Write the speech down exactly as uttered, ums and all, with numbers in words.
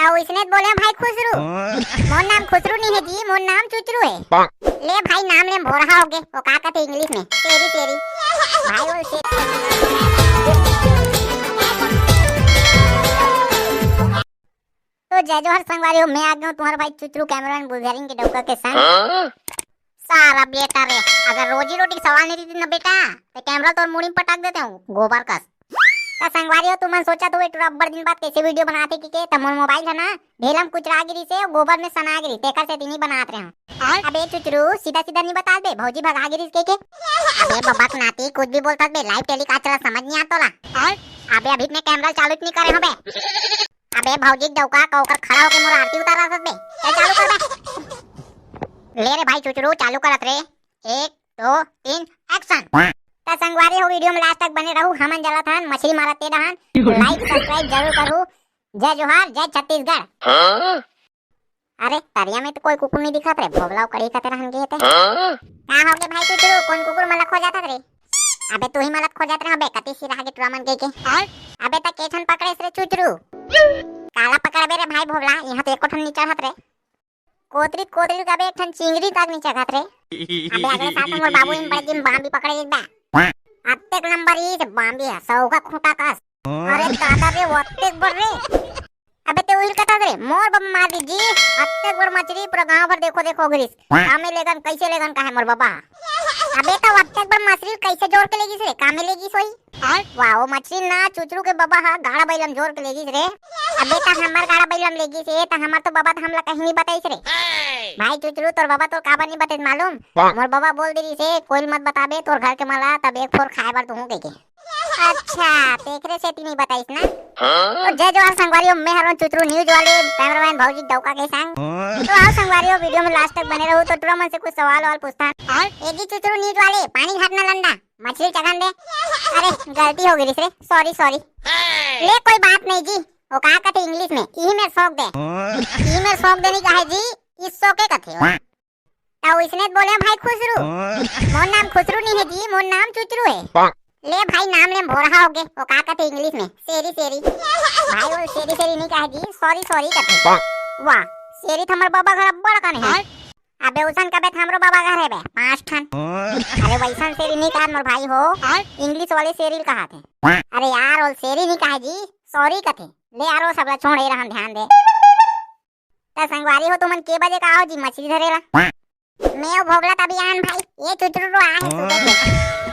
अउ इसने बोले भाई खुसरू। मोर नाम खुसरू नहीं है जी, मोर नाम चुचरू है। ले भाई, नाम ले भोरहा हो गे, वो का कहते इंग्लिश में, सेरी सेरी। भाई वो से तो जय जोहार संगवारी हो, मैं आ गया हूँ तुम्हारा भाई चुचरू कैमरामैन बुलझरिन के डौका के संग। सारा बेटा रे, अगर रोजी रोटी के सवाल नहीं रहती ना बेटा, तो कैमरा तोर मुड़ी में पटक देते हूँ गोबर कस। तो संगवारी हो, तुमन सोचत हो टुरा अब्बड़ दिन बाद कैसे वीडियो बनाते कि के, तो मोर मोबाइल है ना, ढेलम कुचरा गिरी से गोबर में सना गिरी, तेकर से तिनी बनात रहे हूँ। अबे चुचरू, सीधा सीधा नहीं बता बे, भौजी भगा गिरी के के। अबे बबक नाती, कुछ भी बोलत बे, लाइव टेलीकास्ट चला, समझ नहीं आता ला। अबे अभी मैं कैमरा चालू नहीं करे हूँ बे। अबे भौजी डौका का ओकर खड़ा होके मोर आरती उतार रहा बे। चल चालू कर बे। ले रे भाई चुचरू, चालू करत रे। एक, दो, तीन, एक्शन। त संगवारी हो, वीडियो में लास्ट तक बने रहू, हमन जलत हन मछली मारत ते डहन। लाइक सब्सक्राइब जरूर करू। जय जोहार, जय छत्तीसगढ़। अरे तरिया में तो कोई कुकुर नहीं दिखत रे, भोबला कड़ी कते रहन गे ते। का हो गे भाई चुचरू, कोन कुकुर मन ला खोजत रे? अबे तू ही मन ला खोजत रहे बे, कति सिरा के टुरा मन के के। अबे त के ठन पकड़ेस रे चुचरू? काला पकड़बे रे भाई भोबला, यहाँ तो एको ठन नहीं चढ़त रे। कोतरी कोतरी कबे एक ठन चिंगरी तक नहीं चघत रे। अबे अगले साल तो मोर बाबू इन बड़े दिन बांबी पकड़े एक बा। अत्तेक नंबर ई से बांबी है, सौ का खूंटा कस। अरे दादा रे, वो अत्तेक बड़ रे। अबे ते उहिल कथा रे, मोर बाबा मार दी जी। अत्तेक बड़ मछली पूरा गांव भर देखो देखो गिरिस। कामे लेगन, कैसे लेगन कहे मोर बाबा। अबे तो अत्तेक बड़ मछली कैसे जोर के लेगिस रे, कामे लेगिस होई। वाह, वो मछली ना चुचरू के बाबा हा गाड़ा बैलम जोर के लेगिस रे। अबे ता हमर गाड़ा बैलम लेगिस हे, ता हमर तो बाबा ता हमला कहीं नहीं बताइस रे। भाई चुचरू, तोर बाबा तोर काबर नहीं बताइस मालूम? मोर बाबा बोल दे रही से, कोई मत बताबे तोर घर के मला, तब एक फोर खाए बर तुहूं कह के। अच्छा, तेकरे सेती नहीं बताइस ना। तो जय जोहार संगवारी हो, मैं हरवन चुचरू न्यूज वाले कैमरामैन भौजी डौका के संग। तो आओ संगवारी हो, वीडियो में लास्ट तक बने रहू, तो टुरा मन से कुछ सवाल वाल पूछता। ए जी चुचरू न्यूज वाले, पानी घाट ना लंडा, मछली चघन दे। अरे गलती हो गई रे, सॉरी सॉरी। ले कोई बात नहीं जी, वो का कहते इंग्लिश में, ई में सोक दे। ई में सोक देनी का है जी, इस सोके कहते हो। तो इसने बोले भाई खुसरू। मोर नाम खुसरू नहीं है जी, मोर नाम चुचरू है। ले भाई, नाम ले भोरहा हो गे, वो का कहते इंग्लिश में, सेरी सेरी। भाई वो सेरी सेरी नहीं कहे जी, सॉरी सॉरी कहते। वाह, सेरी तो हमर बाबा घर अब्बड़ कन है। अबे उसन कबे तो हमरो बाबा घर है बे, पांच ठन। अरे वैसन सेरी नहीं कहत मोर भाई हो, इंग्लिश वाले सेरी कहा थे। अरे यार, वो सेरी नहीं कहे जी, सॉरी कहते। ले यार, वो सबला छोड़, ए रहन ध्यान दे। त संगवारी हो, तुमन के बजे का आओ जी मछली धरे ला? मैं वो भोगला तभी आन भाई, ये चुचरू रो आए हैं सुबह के।